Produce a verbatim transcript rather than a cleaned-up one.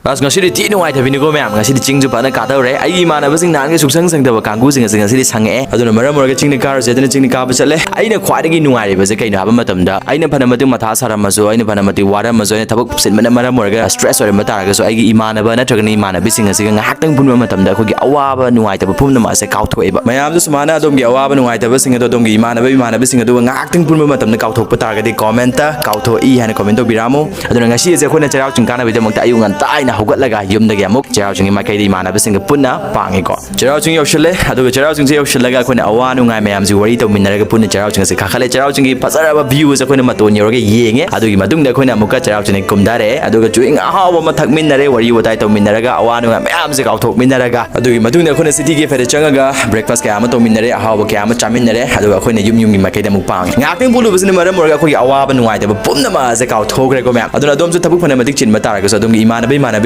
ꯑꯁ, ꯉꯁꯤꯗꯤ ꯊꯤ ꯅꯨꯡꯉꯥꯏꯊꯕꯤꯅꯤꯀꯣ ꯃꯌꯥꯝ, ꯉꯁꯤꯗꯤ ꯆꯤꯡꯁꯨ ꯐꯖꯅ ꯀꯥꯗꯧꯔꯦ꯫ ꯑꯩꯒꯤ ꯏꯃꯥꯟꯅꯕꯁꯤꯡ ꯅꯍꯥꯟꯒꯤ ꯁꯨꯡꯁꯪ ꯁꯪꯗꯕ ꯀꯥꯡꯒꯨꯁꯤꯡ ꯑꯁꯤ ꯉꯁꯤꯗꯤ ꯁꯪꯉꯛꯑꯦ꯫ ꯑꯗꯨꯅ ꯃꯔꯝ ꯑꯣꯏꯔꯒ ꯆꯤꯡꯗ ꯀꯥꯔꯨꯁꯦ ꯑꯗꯨꯅ ꯆꯤꯡꯗ ꯀꯥꯕ ꯆꯠꯂꯦ꯫ ꯑꯩꯅ ꯈ꯭ꯋꯥꯏꯗꯒꯤ ꯅꯨꯡꯉꯥꯏꯔꯤꯕꯁꯦ ꯀꯩꯅꯣ ꯍꯥꯏꯕ ꯃꯇꯝꯗ, ꯑꯩꯅ ꯐꯅ ꯃꯇꯤꯛ ꯃꯊꯥ ꯁꯥꯔꯝꯃꯁꯨ, ꯑꯩꯅ ꯐꯅ ꯃꯇꯤꯛ ꯋꯥꯔꯝꯃꯁꯨ, ꯑꯩꯅ ꯊꯕꯛ ꯆꯤꯟꯕꯅ ꯃꯔꯝ ꯑꯣꯏꯔꯒ ꯁ꯭ꯇ꯭ꯔꯦꯁ ꯑꯣꯏꯔꯝꯕ ꯇꯥꯔꯒꯁꯨ, ꯑꯩꯒꯤ ꯏꯃꯥꯟꯅꯕ ꯅꯠꯇ꯭ꯔꯒꯅ ꯏꯃꯥꯟꯅꯕꯤꯁꯤꯡ ꯑꯁꯤꯒ ꯉꯥꯏꯍꯥꯛꯇꯪ ꯄꯨꯟꯕ ꯃꯇꯝꯗ ꯑꯩꯈꯣꯏꯒꯤ ꯑꯋꯥꯕ ꯅꯨꯡꯉꯥꯏꯇꯕ ꯄꯨꯝꯅꯃꯛ ꯑꯁꯦ ꯀꯥꯎꯊꯣꯛꯑꯦꯕ꯫ ꯃꯌꯥꯝꯁꯨ ꯁꯨꯃꯥꯏꯅ ꯑꯗꯣꯝꯒꯤ ꯑꯋꯥꯕ ꯅꯨꯡꯉꯥꯏꯇꯕꯁꯤꯡ ꯑꯗꯣ ꯑꯗꯣꯝꯒꯤ ꯏꯃꯥꯟꯅꯕ ꯏꯃꯥꯟꯅꯕꯤꯁꯤꯡ ꯑꯗꯨꯒ ꯉꯥꯏꯍꯥꯛꯇꯪ ꯄꯨꯟꯕ ꯃꯇꯝꯗ ꯀꯥꯎꯊꯣꯛꯄ ꯇꯥꯔꯒꯗꯤ comment ꯀꯥꯎꯊꯣꯛꯏ ꯍꯥꯏꯅ comment ꯇꯧꯕꯤꯔꯛꯑꯝꯃꯨ꯫ ꯑꯗꯨꯅ ꯉꯁꯤ ꯑꯁꯦ ꯑꯩꯈꯣꯏꯅ ꯆꯩꯔꯥꯎ ꯆꯤꯡ ꯀꯥꯅꯕꯒꯤꯗꯃꯛꯇ ꯑꯌꯨꯛ ꯉꯟꯇꯥ ꯑꯩꯅ ꯍꯧꯒꯠꯂꯒ ꯌꯨꯝꯗꯒꯤ ꯑꯃꯨꯛ ꯆꯩꯔꯥꯎ ꯆꯤꯡꯒꯤ ꯃꯥꯏꯀꯩꯗ ꯏꯃꯥꯟꯅꯕꯁꯤꯡꯒ ꯄꯨꯟꯅ ꯄꯥꯡꯉꯤꯀꯣ꯫ ꯆꯩꯔꯥꯎ ꯆꯤꯡ ꯌꯧꯁꯤꯜꯂꯦ꯫ ꯑꯗꯨꯒ ꯆꯩꯔꯥꯎ ꯆꯤꯡꯁꯦ ꯌꯧꯁꯤꯜꯂꯒ ꯑꯩꯈꯣꯏꯅ ꯑꯋꯥ ꯅꯨꯡꯉꯥꯏ ꯃꯌꯥꯝꯁꯤ ꯋꯥꯔꯤ ꯇꯧꯃꯤꯟꯅꯔꯒ ꯄꯨꯟꯅ ꯆꯩꯔꯥꯎ ꯆꯤꯡ ꯑꯁꯤ ꯀꯥꯈꯠꯂꯦ꯫ ꯆꯩꯔꯥꯎ ꯆꯤꯡꯒꯤ ꯐꯖꯔꯕ view ꯑꯁꯦ ꯑꯩꯈꯣꯏꯅ ꯃꯇꯣꯟ ꯌꯧꯔꯒ ꯌꯦꯡꯉꯦ꯫ ꯑꯗꯨꯒꯤ ꯃꯇꯨꯡꯗ ꯑꯩꯈꯣꯏꯅ ꯑꯃꯨꯛꯀ ꯆꯩꯔꯥꯎ ꯆꯤꯡꯗꯒꯤ ꯀꯨꯝꯊꯔꯛꯑꯦ꯫ ꯑꯗꯨꯒ drink ꯑꯍꯥꯎꯕ ꯑꯃ ꯊꯛꯃꯤꯟꯅꯔꯦ, ꯋꯥꯔꯤ ꯋꯥꯇꯥꯏ ꯇꯧꯃꯤꯟꯅꯔꯒ, ꯑꯋꯥ ꯅꯨꯡꯉꯥꯏ ꯃꯌꯥꯝꯁꯦ ꯀꯥꯎꯊꯣꯛꯃꯤꯟꯅꯔꯒ, ꯑꯗꯨꯒꯤ ꯃꯇꯨꯡꯗ ꯑꯩꯈꯣꯏꯅ city cafe ꯗ ꯆꯪꯉꯒ breakfast ꯀꯌꯥ ꯑꯃ ꯇꯧꯃꯤꯟꯅꯔꯦ, ꯑꯍꯥꯎꯕ ꯀꯌꯥ ꯑꯃ ꯆꯥꯃꯤꯟꯅꯔꯦ꯫ ꯑꯗꯨꯒ ꯑꯩꯈꯣꯏꯅ ꯌꯨꯝ ꯌꯨꯝꯒꯤ ꯃꯥꯏꯀꯩꯗ ꯑꯃꯨꯛ ꯄꯥꯡꯉꯦ꯫ ꯉꯥꯏꯍꯥꯛꯇꯪ ꯄꯨꯜꯂꯨꯕꯁꯤꯅ ꯃꯔꯝ ꯑꯣꯏꯔꯒ ꯑꯩꯈꯣꯏꯒꯤ ꯑꯋꯥꯕ ꯅꯨꯡꯉꯥꯏꯇꯕ ꯄꯨꯝꯅꯃꯛ ꯑꯁꯦ ꯀꯥꯎꯊꯣꯛꯈ꯭ꯔꯦꯀꯣ ꯃꯌꯥꯝ꯫ ꯑꯗꯨꯅ ꯑꯗꯣꯝꯁꯨ ꯊꯕꯛ ꯐꯅ ꯃꯇꯤꯛ ꯆꯤꯟꯕ ꯇꯥꯔꯒꯁꯨ ꯑꯗꯣꯝꯒꯤ ꯏꯃꯥꯟꯅꯕ ꯏꯃꯥꯟꯅꯕ